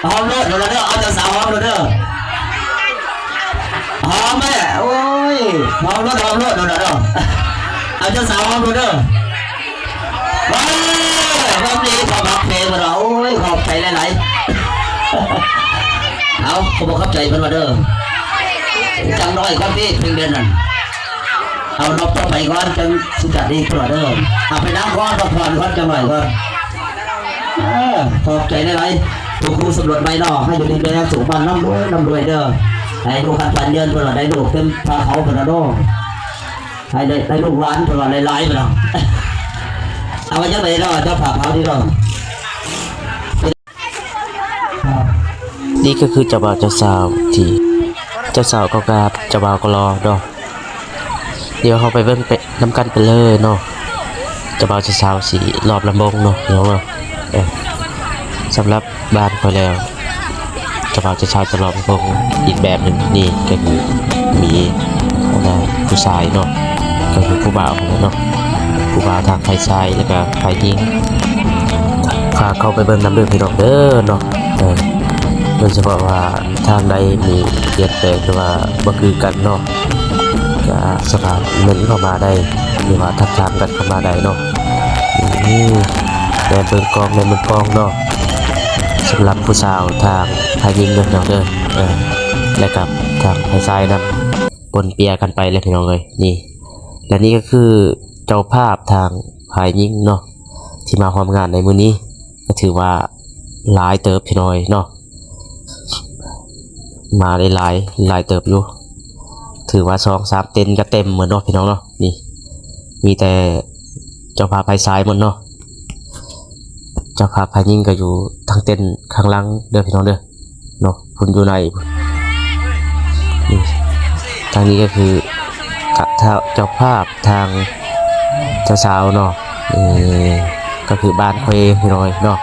ຫອມໂລດ ໂດນລະເດີ ເອົາເຈົ້າສາວຫອມໂລດເດີ ຫອມແມ້ ໂອ້ຍ ຫອມໂລດ ຫອມໂລດ ໂດນລະເດີ ເອົາເຈົ້າສາວຫອມໂລດເດີ ເອີ ຫອມດີ ຂອບໃຈເພິ່ນວ່າ ໂອ້ຍ ຂອບໃຈຫຼາຍໆ ເອົາ ຂໍບອກຂອບໃຈເພິ່ນວ່າເດີ ຈັກໜ້ອຍກ່ອນຕິ ເພິ່ນເດືອນນັ້ນ ເອົາ ຮອບຕໍ່ໄປກ່ອນ ຈັ່ງຊິຈັດອີກເທື່ອເດີ ເອົາ ໄປນັ່ງກ່ອນ ພັກຜ່ອນກ່ອນ ຈັກໜ້ອຍກ່ອນ ເອີ ຂອບໃຈຫຼາຍໆ ທຸກຄູ່ສຳຫຼວດໄວ້ເນາະ ໃຫ້ຢູ່ດີມີແຮງ ສຸກໝານ ລ່ຳລວຍ ລ່ຳລວຍເດີ ໃຫ້ລູກຄັນປານເຍືອນ ເພິ່ນວ່າໄດ້ລູກເຕັມພາເຂົາ ເພິ່ນວ່າເນາະ ໃຫ້ໄດ້ ໄດ້ລູກຫຼານ ເພິ່ນວ່າຫຼາຍໆ ເພິ່ນວ່າ ເອົາ ວ່າຈັ່ງໃດເນາະ ເຈົ້າພາບເຮົານີ້ເນາະ. ນີ້ກໍຄືເຈົ້າບ່າວເຈົ້າສາວ ທີ່ເຈົ້າສາວກໍງາມ ເຈົ້າບ່າວກໍຫຼໍ່ເນາະ ດຽວເຮົາໄປເບິ່ງໄປນຳກັນໄປເລີຍເນາະ ເຈົ້າບ່າວເຈົ້າສາວຊິລອບລຳວົງເນາະ ພີ່ນ້ອງເນາະ ເອີ ສຳລັບບ້ານຂ້ອຍແລ້ວ ເຈົ້າບ່າວເຈົ້າສາວຈະລອບວົງອີກແບບໜຶ່ງ ນີ້ກໍຄືມີ ອັນນ່າ ຜູ້ຊາຍເນາະ ກໍຄືຜູ້ບ່າວຫັ້ນແຫຼະເນາະ ຜູ້ບ່າວທາງຝ່າຍຊາຍ ແລ້ວກໍຝ່າຍຍິງ ຝາກເຂົ້າໄປເບິ່ງນຳເດີພີ່ນ້ອງເດີເນາະ ເອີ ໂດຍສະເພາະວ່າທາງໃດມີປ່ຽນແປງ ຫຼືວ່າບໍ່ຄືກັນເນາະ ກໍສາມາດເມັ້ນເຂົ້າມາໄດ້ ຫຼືວ່າທັກຖາມກັນເຂົ້າມາໄດ້ເນາະ ນີ້ ແນມເບິ່ງກ້ອງ ແນມເບິ່ງກ້ອງເນາະ ສຳລັບຜູ້ສາວທາງຝ່າຍຍິງເດີພີ່ນ້ອງເດີ ເອີ ແລະກັບທາງຝ່າຍຊາຍນຳ ປົນເປຍກັນໄປແຫຼະພີ່ນ້ອງເອີຍ ນີ້ ແລະນີ້ກໍຄືເຈົ້າພາບທາງຝ່າຍຍິງເນາະ ທີ່ມາຮ່ວມງານໃນມື້ນີ້ ກໍຖືວ່າຫຼາຍເຕີບພີ່ນ້ອງເອີຍເນາະ ມາໄດ້ຫຼາຍ ຫຼາຍເຕີບຢູ່ ຖືວ່າສອງສາມເຕັນກໍເຕັມໝົດເນາະພີ່ນ້ອງເນາະ ນີ້ ມີແຕ່ເຈົ້າພາບຝ່າຍຊາຍໝົດເນາະ ເຈົ້າພາບຝ່າຍຍິງກໍຢູ່ທາງເຕັນຂ້າງຫຼັງເດີພີ່ນ້ອງເດີ ເນາະ ພຸ້ນຢູ່ໃນພຸ້ນ ນີ້ ທາງນີ້ກໍຄື ເຈົ້າພາບທາງເຈົ້າສາວເນາະ ເອີ ກໍຄືບ້ານຂ້ອຍເອງພີ່ນ້ອງເອີຍເນາະ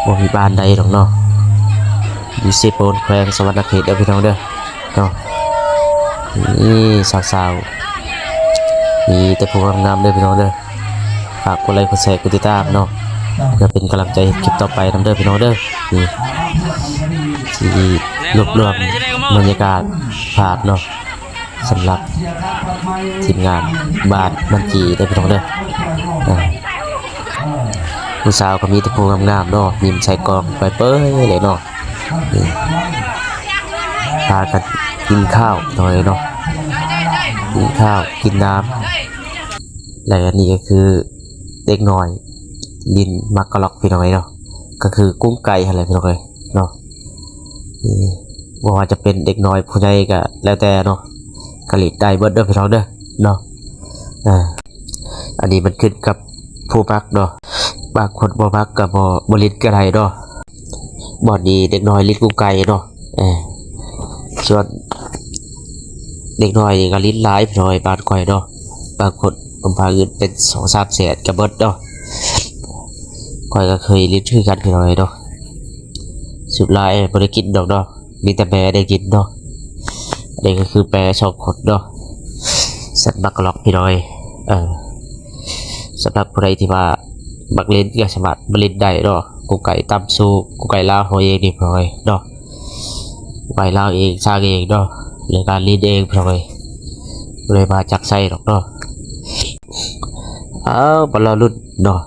ບໍ່ມີບ້ານໃດດອກເນາະ ຢູ່ເຊໂປນ ແຂວງສະຫວັນນະເຂດເດີພີ່ນ້ອງເດີເນາະ ນີ້ສາວໆ ມີແຕ່ຜູ້ງາມໆເດີພີ່ນ້ອງເດີ ຝາກກົດໄລ ກົດແຊ ກົດຕິດຕາມເນາະ ເພື່ອເປັນກຳລັງໃຈເຮັດຄລິບຕໍ່ໄປນຳເດີພີ່ນ້ອງເດີ ນີ້ ຊິລວບລວມບັນຍາກາດພາບເນາະ ສຳລັບທີມງານບ້ານມັນຈີເດີພີ່ນ້ອງເດີ ອ່າ ຜູ້ສາວກໍມີແຕ່ຜູ້ງາມໆເນາະ ຍິ້ມໃສ່ກ້ອງເປີຍໆເລີຍເນາະ ນີ້ ພາກັນກິນຂ້າວໜ້ອຍເນາະ ກິນຂ້າວກິນນ້ຳ ແລະ ອັນນີ້ກໍຄືເດັກນ້ອຍຫຼິ້ນໝາກກະລັອກພີ່ນ້ອງເອີຍເນາະ ກໍຄືກຸ້ງໄກ່ຫັ້ນແຫຼະພີ່ນ້ອງເອີຍເນາະ ນີ້ ບໍ່ວ່າຈະເປັນເດັກນ້ອຍຜູ້ໃຫຍ່ກໍແລ້ວແຕ່ເນາະ ກໍຫຼິ້ນໄດ້ເບິດເດີພີ່ນ້ອງເດີເນາະ ອ່າ ອັນນີ້ມັນຂຶ້ນກັບຜູ້ມັກເນາະ ບາງຄົນບໍ່ມັກກໍບໍ່ ບໍ່ຫຼິ້ນກໍໄດ້ເນາະ ບ່ອນນີ້ເດັກນ້ອຍຫຼິ້ນກຸ້ງໄກ່ເນາະ ເອີ ສ່ວນເດັກນ້ອຍນີ້ກໍຫຼິ້ນຫຼາຍພີ່ນ້ອງເອີຍ ບ້ານຂ້ອຍເນາະ ບາງຄົນເອົາມາເງິນເປັນສອງສາມແສນກໍເບິດເນາະ ຂ້ອຍກໍເຄີຍຫຼິ້ນຄືກັນພີ່ນ້ອງເອີຍເນາະ ສຸດທ້າຍບໍ່ໄດ້ກິນດອກເນາະ ມີແຕ່ແມ່ໄດ້ກິນເນາະ ອັນນີ້ກໍຄືແມ່ສອງຄົນເນາະ ສັດໝາກກະລັອກພີ່ນ້ອງເອີຍ ເອີ ສຳລັບຜູ້ໃດທີ່ວ່າມັກຫຼິ້ນກໍສາມາດມາຫຼິ້ນໄດ້ເນາະ ກຸ້ງໄກ່ຕຳຊູ ກຸ້ງໄກ່ລາວເຮົາເອງນີ້ພີ່ນ້ອງເອີຍເນາະ ໄວ້ລາວເອງ ສ້າງເອງເນາະ ແລ້ວກໍຫຼິ້ນເອງພີ່ນ້ອງເອີຍ ບໍ່ໄດ້ມາຈັກໃສ່ດອກເນາະ ເອົາ ມາລໍລຸ້ນເນາະ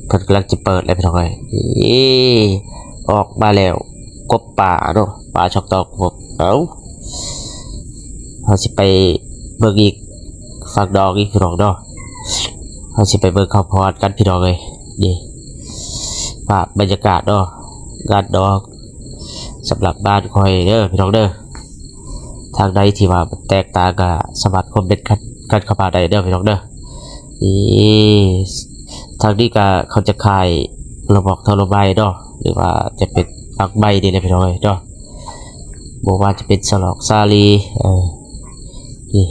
ເພິ່ນກຳລັງຈະເປີດແລ້ວພີ່ນ້ອງເອີຍ ນີ້ ອອກມາແລ້ວ ກົບປ່າເນາະ ປ່າຊອກຕອກ ເອົາ ເຮົາຊິໄປເບິ່ງອີກ ຝັ່ງດອກອີກພີ່ນ້ອງເນາະ ເຮົາຊິໄປເບິ່ງເຂົ້າພອນກັນພີ່ນ້ອງເອີຍ ນີ້ ພາບບັນຍາກາດເນາະ ງານດອກ ສຳລັບບ້ານຂ້ອຍເດີພີ່ນ້ອງເດີ ທາງໃດທີ່ວ່າມັນແຕກຕ່າງກໍສາມາດຄອມເມັນກັນ ກັນເຂົ້າມາໄດ້ເດີພີ່ນ້ອງເດີ ນີ້ ທາງນີ້ກໍເຂົາຈະຂາຍລະບອກເທົ່າລະໄມ້ເນາະ ຫຼືວ່າຈະເປັນໝາກໄມ້ນີ້ແຫຼະພີ່ນ້ອງເອີຍເນາະ ບໍ່ວ່າຈະເປັນສະຫຼອກສາລີ ເອີ ນີ້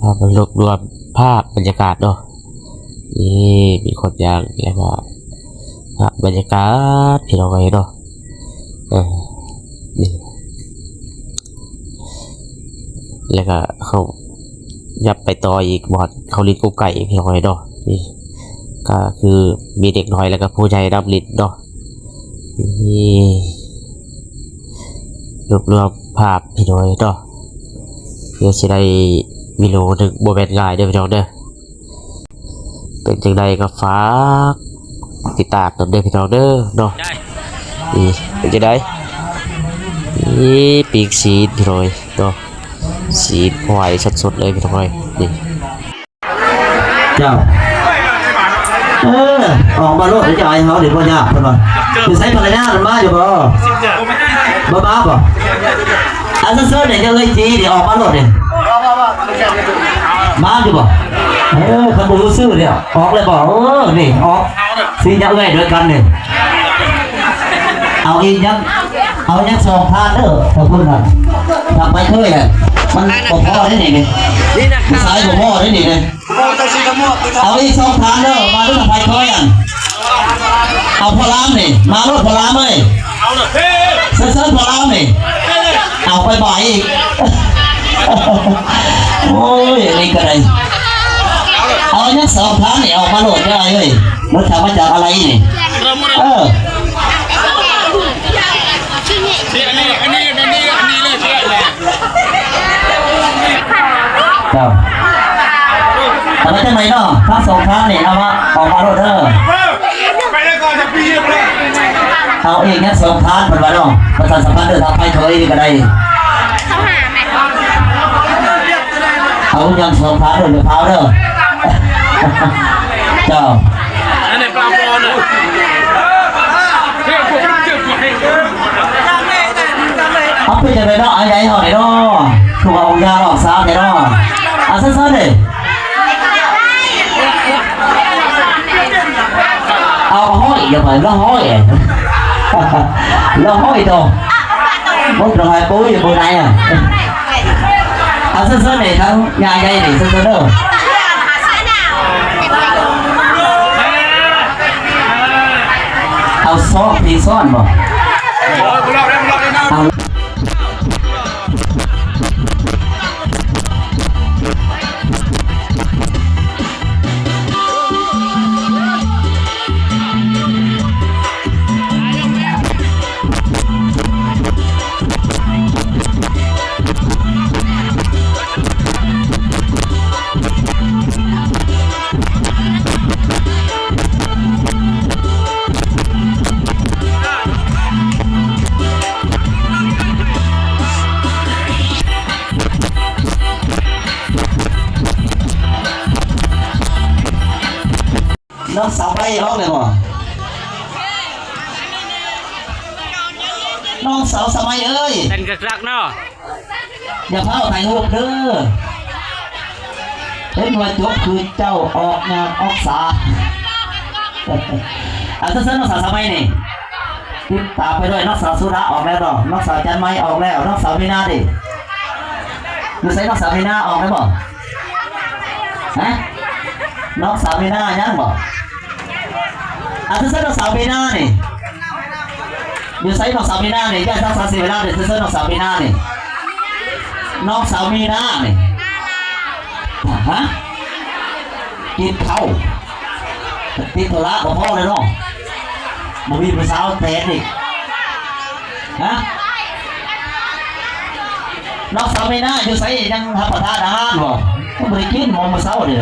ເຮົາມາລວບລວມພາບບັນຍາກາດເນາະ ນີ້ ມີຄົນຍ່າງ ແລ້ວກໍພາບບັນຍາກາດພີ່ນ້ອງເອີຍເນາະ ເອີ ນີ້ ແລ້ວກໍເຂົາ ຍັບໄປຕໍ່ອີກບ່ອນເຂົາຫຼິ້ນກຸ້ງໄກ່ພີ່ນ້ອງເອີຍເນາະ ນີ້ ກໍຄືມີເດັກນ້ອຍ ແລ້ວກໍຜູ້ໃຫຍ່ນຳຫຼິ້ນເນາະ ນີ້ ລວບລວມພາບພີ່ນ້ອງເນາະ ເພື່ອຊິໄດ້ກິໂລໜຶ່ງ ບໍ່ແມ່ນງ່າຍເດີພີ່ນ້ອງເດີ. ເປັນຈັ່ງໃດກໍຝາກຕິດຕາມນຳເດີພີ່ນ້ອງເດີເນາະ. ນີ້ເປັນຈັ່ງໃດ? ນີ້ປີ້ງຊີ້ນພີ່ນ້ອງເນາະ, ຊີ້ນຄວາຍສົດໆເລີຍພີ່ນ້ອງເອີຍ. ນີ້ ເຈົ້າ ເອີ ອອກມາໂລດ ຈະອາຍເຮົາເດ້ ບໍ່ຍາກເພິ່ນວ່າ. ຢູ່ໃສ ພັນລະຍາ ມາຢູ່ບໍ່? ບໍ່ມາບໍ່? ອັນເຊີນໆ ນີ້ ເຈົ້າເອີຍຈີນີ້ ອອກມາໂລດນີ້ ມາຢູ່ບໍ່? ເອີ ຄັນບໍ່ຮູ້ຊື່ນີ້ ອອກແລ້ວບໍ່? ເອີ ນີ້ອອກ ຊີ້ນເອື້ອຍດ້ວຍກັນນີ້. ເອົາອີກຍັງ ເອົາຍັງສອງທ່ານເດີ ຂອບຄຸນນະ. ຖ້າໄປເຄີຍແຫຼະ ມັນບໍ່ພໍເດ້ນີ້ ນີ້ ນີ້ນະ ຜູ້ຊາຍບໍ່ພໍເດ້ນີ້ ນີ້. ເອົາອີກສອງທ່ານເດີ ມາເດີ ໄປເຄີຍອັນ. ເອົາພໍ່ລາມນີ້ ມາໂລດພໍ່ລາມເອີຍ. ເຊີນໆ ພໍ່ລາມນີ້ ເອົາໄປບ່າຍອີກ. ໂອ້ຍ ອັນນີ້ກໍໄດ້ ເອົາຍັງສອງທ່ານນີ້ ອອກມາໂລດເດີເອີຍ. ເບິດທາງມາຈາກອາໄລນີ້ ເອີ. ເຈົ້າ ເອົາມາຈັ່ງໃດເນາະ ທັງສອງທ່ານນີ້ ເອົາມາ ອອກມາໂລດເດີ. ເອົາອີກຍັງສອງທ່ານ ເພິ່ນວ່າເນາະ ປະຊາສຳພັນເດີ ທາງໄປເຄີຍນີ້ກໍໄດ້. ເອົາຍັງສອງທ່ານເດີ ຢ່າພາວເດີ ເຈົ້າ. ເອົາ ເປັນຈັ່ງໃດເນາະ ອ້າຍໃຫຍ່ເຮົານີ້ເນາະ ຄືວ່າອອກຍາອອກສາແທ້ເນາະ. ອ່າ ເຊີນໆ ເດ້ ເອົາ ຮ້ອຍ ຢ່າໄປລະຮ້ອຍ ລະຮ້ອຍໂຕ ບໍ່ຕ້ອງໃຫ້ປຸ້ຍ ບໍ່ໄດ້ອະ. ເອົາ ເຊີນໆ ເດ້ ທາງຍາໃຫຍ່ນີ້ ເຊີນໆ ເດີ. ເອົາຊອກທີ່ຊ້ອນບໍ່? ເອົາ. ນ້ອງສາວໄມ້ອອກແລ້ວບໍ່? ນ້ອງສາວສະໄໝເອີຍ ເຕັ້ນຄັກໆເນາະ. ຢ່າພາວຖ່າຍຮູບເດີ ເຫັນວ່າຈົບຄືເຈົ້າອອກຍາອອກສາ. ອ່າ ເຊີນໆ ນ້ອງສາວສະໄໝນີ້ ຕິດຕາມໄປດ້ວຍ. ນ້ອງສາວສຸດາອອກແລ້ວເນາະ, ນ້ອງສາວຈັນໄມອອກແລ້ວ, ນ້ອງສາວມີນາເດ? ຢູ່ໃສ? ນ້ອງສາວມີນາອອກແລ້ວບໍ່? ຮະ? ນ້ອງສາວມີນາຍັງບໍ່? ອ່າ ເຊີນໆ ນ້ອງສາວມີນານີ້ ຢູ່ໃສ? ນ້ອງສາວມີນານີ້ ຢ່າທັກສາເສຍເວລາເດີ. ເຊີນໆ ນ້ອງສາວມີນານີ້ ນ້ອງສາວມີນານີ້ ຮະ? ກິນເຂົ້າ ຕິດທຸລະບໍ່ພໍເລີຍເນາະ, ບໍ່ມີຜູ້ສາວແທນອີກ. ຮະ? ນ້ອງສາວມີນາຢູ່ໃສ? ຍັງຮັບປະທານອາຫານບໍ່? ຍັງບໍ່ໄດ້ກິນບໍ່ມື້ເຊົ້ານີ້.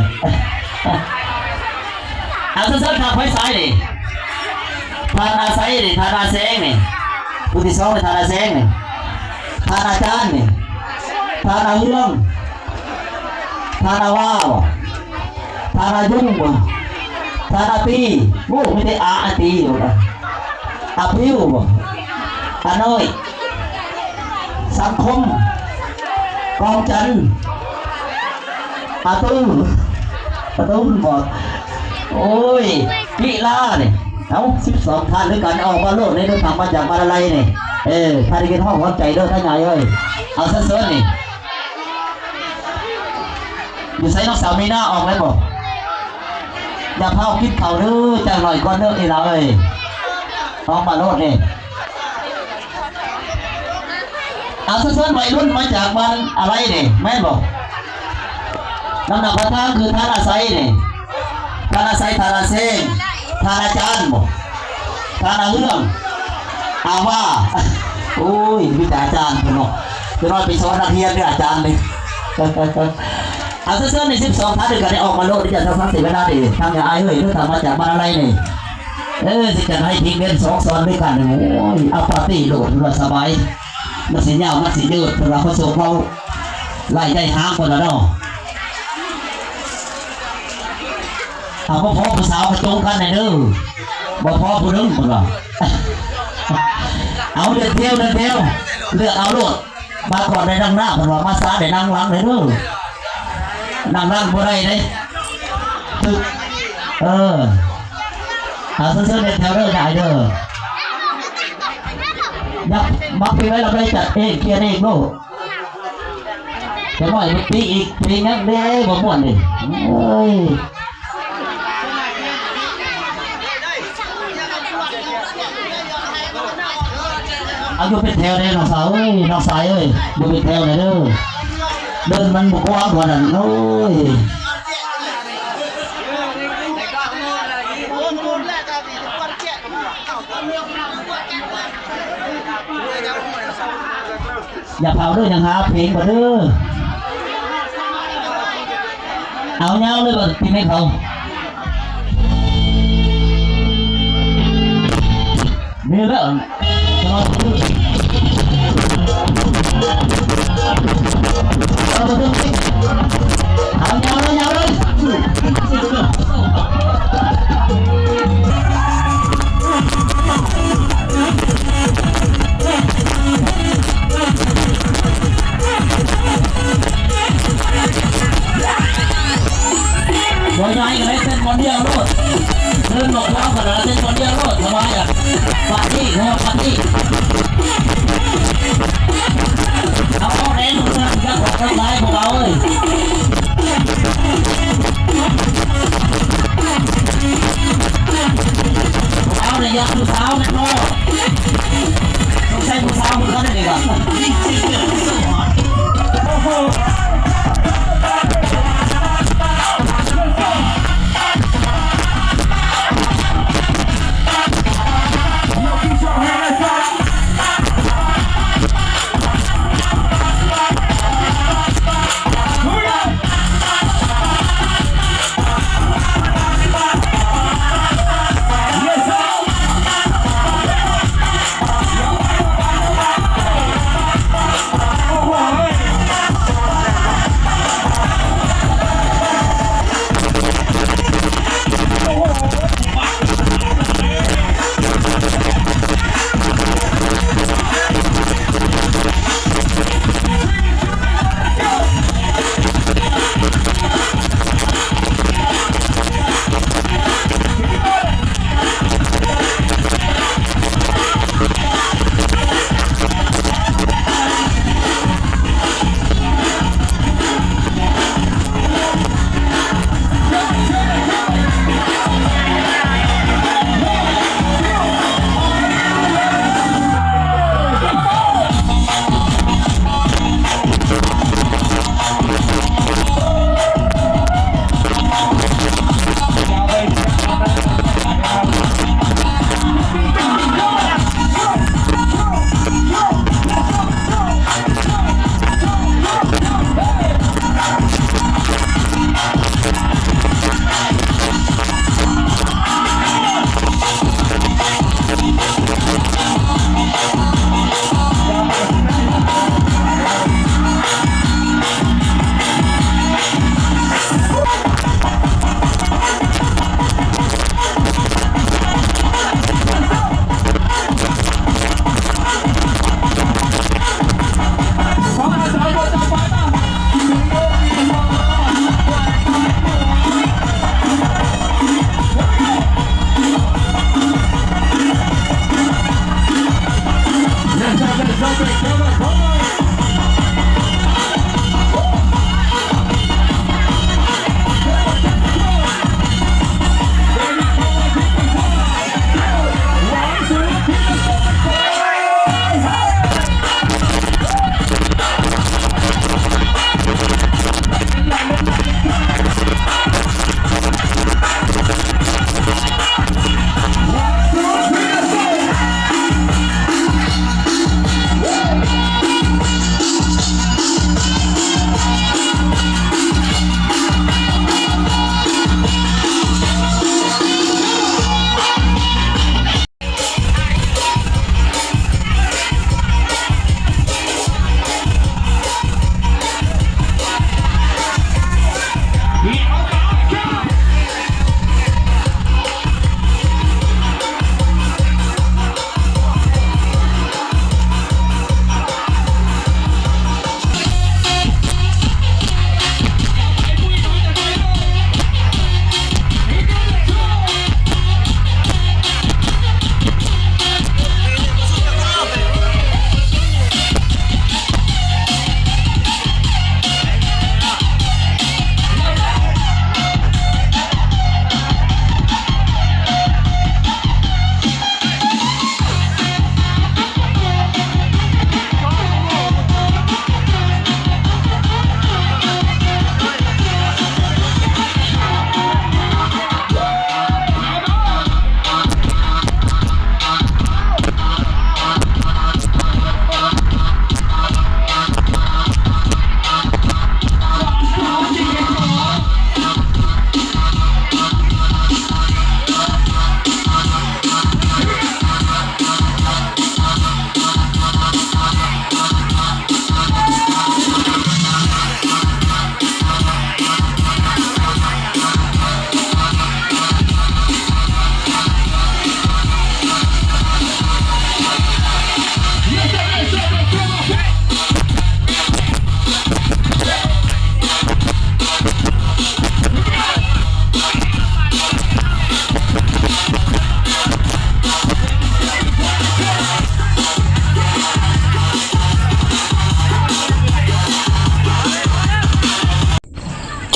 ອ່າ ເຊີນໆ ທ່ານໄພສາຍນີ້ ທ່ານອາໄຊນີ້ ທ່ານອາແສງນີ້ ຜູ້ທີສອງນີ້ ທ່ານອາແສງນີ້ ທ່ານອາຈານນີ້ ທ່ານອາເຮືອງ ທ່ານອາວາບໍ່? ທ່ານອາຍຸງບໍ່? ທ່ານອາຕີ? ໂອ້ ມີແຕ່ອາ ອາຕີຢູ່ນະ. ອາປິວບໍ່? ອານ້ອຍ? ສັງຄົມ? ກອງຈັນ? ອາຕຸ້ມ? ອາຕຸ້ມບໍ່? ໂອ້ຍ ກິລານີ້ ເອົ້າ ສິບສອງທ່ານດ້ວຍກັນ ອອກມາໂລດໃນເດີ ທາງມາຈາກມາລາໄລນີ້. ເອີ ຖ້າໄດ້ເຮັດຮ້ອງຮອດໃຈເດີ ທ່ານໃຫຍ່ເອີຍ. ເອົາ ເຊີນໆ ນີ້ ຢູ່ໃສ? ນ້ອງສາວມີນາອອກແລ້ວບໍ່? ຢ່າພາວກິນເຂົ້າເດີ ຈັກໜ້ອຍກ່ອນເດີອີຫຼ້າເອີຍ. ອອກມາໂລດນີ້. ອ່າ ເຊີນໆ ໄວລຸ້ນມາຈາກບ້ານອາໄລນີ້ ແມ່ນບໍ່? ນຳໜ້າປະທານຄືທ່ານອາໄຊນີ້ ທ່ານອາໄຊ ທ່ານອາແສງ ທ່ານອາຈານບໍ່? ທ່ານອາເຮືອງ ອາວ່າ ໂອ້ຍ ມີແຕ່ອາຈານເພິ່ນເນາະ ຈະນ້ອຍໄປສອນນັກຮຽນເດີອາຈານນີ້. ເອົາ ເຊີນໆ ນີ້ສິບສອງທ່ານດ້ວຍກັນ ໄດ້ອອກມາໂລດ ຢ່າເສຍເວລາເດີ. ທາງຍາອ້າຍເອີຍ ເດີ ທາງມາຈາກມະຫາໄລນີ້ ເອີ ຊິຈັດໃຫ້ພິກເວັນສອງສອນດ້ວຍກັນ. ໂອ້ຍ ເອົາປາຕີ້ໂລດ ເພິ່ນວ່າສະບາຍ ມັນຊິຍາວ ມັນຊິຍືດ ເພິ່ນວ່າ ເພາະສົກເຮົາໄລ່ໄດ້ຫາງພຸ້ນລະເນາະ. ເອົາ ບໍ່ພໍຜູ້ສາວກະຕົງກັນແດ່ເດີ ບໍ່ພໍຜູ້ໜຶ່ງພຸ້ນວ່າ. ເອົາ ເລືອກແຖວ ເລືອກແຖວ ເລືອກເອົາໂລດ. ມາກ່ອນໄດ້ນັ່ງໜ້າ ເພິ່ນວ່າ ມາຊ້າໄດ້ນັ່ງຫຼັງເດີ. ນັ່ງຫຼັງບໍ່ໄດ້ເດ້. ເອີ ເອົາ ເຊີນໆ ເລີຍແຖວເດີ ຍາຍເດີ. ຢາກມັກເພງໃດລະໄປຈັດເອງ ຂຽນເອງໂລດ. ຈັກໜ້ອຍມັນຕີອີກ ເພງຫຍັງເດ້ບໍ່ມ່ວນເດ້. ໂອ້ຍ ເອົາ ຢູ່ເປັນແຖວເດ້ນ້ອງສາວເອີຍ ນ້ອງຊາຍເອີຍ ຢູ່ເປັນແຖວແດ່ເດີ ເດີ່ນມັນບໍ່ກວ້າງກວ່ານັ້ນ. ໂອ້ຍ ຢ່າເຜົາເດີ ຍັງຫາເພງກ່ອນເດີ. ເອົາຍາວເລີຍ ບາດນີ້ແມ່ນເຂົາ ນີ້ແຫຼະ ເອົາຍາວເລີຍ ຍາວເລີຍ. ບໍ່ໃຫຍ່ກະໄດ້ ເຕັ້ນບ່ອນດຽວໂລດ ເດີ່ນບໍ່ກວ້າງກະໄດ້ ເຕັ້ນບ່ອນດຽວໂລດ ສະບາຍອະ. ປາຕີ້ເດີ ປາຕີ້ ເອົາອອກແດ່ ລູກເສືອ ຢ່າອອກທຳລາຍພວກເຮົາເອີຍ. ເອົາເລີຍ ຢາກຜູ້ສາວແມ່ນບໍ່? ຕ້ອງໃຊ້ຜູ້ສາວຄືກັນເດ້ນີ້ກະ.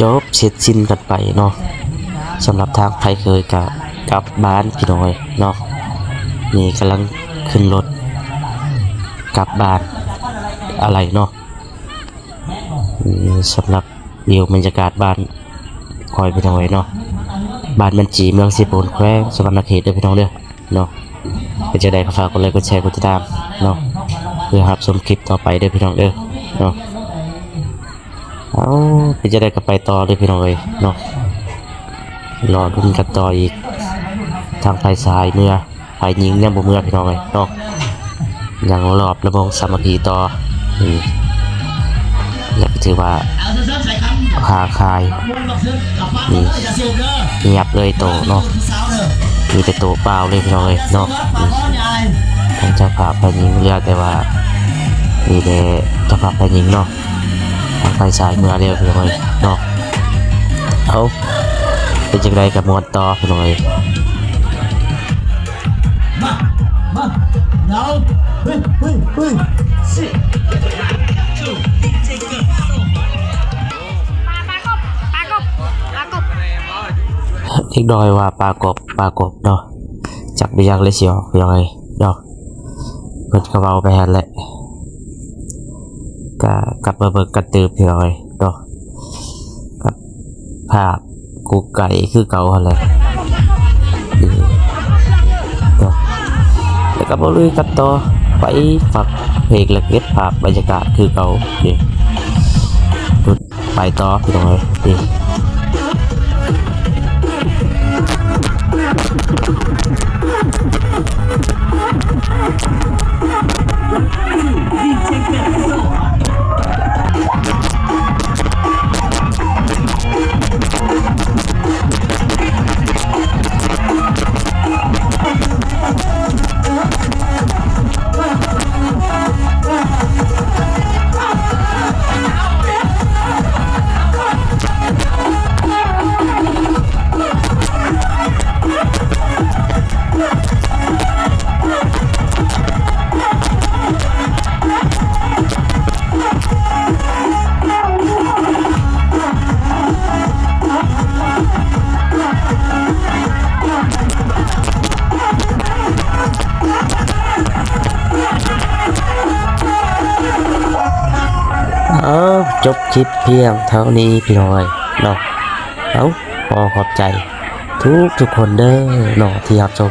ຈົບເສັດສິ້ນກັນໄປເນາະ. ສຳລັບທາງໄພເຄີຍກະກັບບ້ານພີ່ນ້ອງເອີຍເນາະ. ນີ້ກຳລັງຂຶ້ນລົດກັບບ້ານອາໄລເນາະ. ອືມ ສຳລັບວິວບັນຍາກາດບ້ານຂ້ອຍພີ່ນ້ອງເອີຍເນາະ. ບ້ານແມ່ນຈີ ເມືອງເຊໂປນ ແຂວງສະຫວັນນະເຂດເດີພີ່ນ້ອງເດີ. ເນາະ. ເປັນຈັ່ງໃດກໍຝາກກົດໄລ ກົດແຊ ກົດຕິດຕາມເນາະ ເພື່ອຮັບຊົມຄລິບຕໍ່ໄປເດີພີ່ນ້ອງເດີເນາະ. ເອົາ ເປັນຈັ່ງໃດກໍໄປຕໍ່ເດີພີ່ນ້ອງເອີຍເນາະ. ລໍລຸ້ນກັນຕໍ່ອີກ ທາງຝ່າຍຊາຍເມືອ ຝ່າຍຍິງຍັງບໍ່ເມືອພີ່ນ້ອງເອີຍເນາະ. ຍັງລອບລະວົງສາມັກຄີຕໍ່. ອືມ ແລ້ວກໍຖືວ່າ ຄາຄາຍ ນີ້ ງຽບເລີຍໂຕເນາະ. ມີແຕ່ໂຕເປົ່າເລີຍພີ່ນ້ອງເອີຍເນາະ. ນີ້ ທາງເຈົ້າພາບຝ່າຍຍິງເຫຼືອແຕ່ວ່າ ມີແຕ່ເຈົ້າພາບຝ່າຍຍິງເນາະ. ທາງຝ່າຍຊາຍເມືອແລ້ວພີ່ນ້ອງເອີຍເນາະ. ເອົາ ເປັນຈັ່ງໃດກໍມ່ວນຕໍ່ພີ່ນ້ອງເອີຍ. ມາ ມາ ເອົາ ເຮີ້ຍ ເຮີ້ຍ ເຮີ້ຍ ປາ ປາກົບ ປາກົບ ປາກົບ. ເດັກນ້ອຍວ່າປາກົບ ປາກົບເນາະ. ຈັກແມ່ນຫຍັງເລີຍຊິອອກພີ່ນ້ອງເອີຍເນາະ. ເພິ່ນກໍເວົ້າໄປຫັ້ນແຫຼະ. ກະກັບມາເບິ່ງກັນຕື່ມພີ່ນ້ອງເອີຍເນາະ. ກັບພາບ ກຸກໄກ່ຄືເກົ່າຫັ້ນແຫຼະ. ເນາະ ແລ້ວກໍມາລຸຍກັນຕໍ່ ໄປຟັງເພງ ແລະ ເກັບພາບບັນຍາກາດຄືເກົ່າເດ້. ໄປຕໍ່ພີ່ນ້ອງເອີຍ. ເອົາ ຈົບຄລິບພຽງເທົ່ານີ້ພີ່ນ້ອງເນາະ. ເອົາ ຂໍຂອບໃຈທຸກໆຄົນເດີເນາະ ທີ່ຮັບຊົມ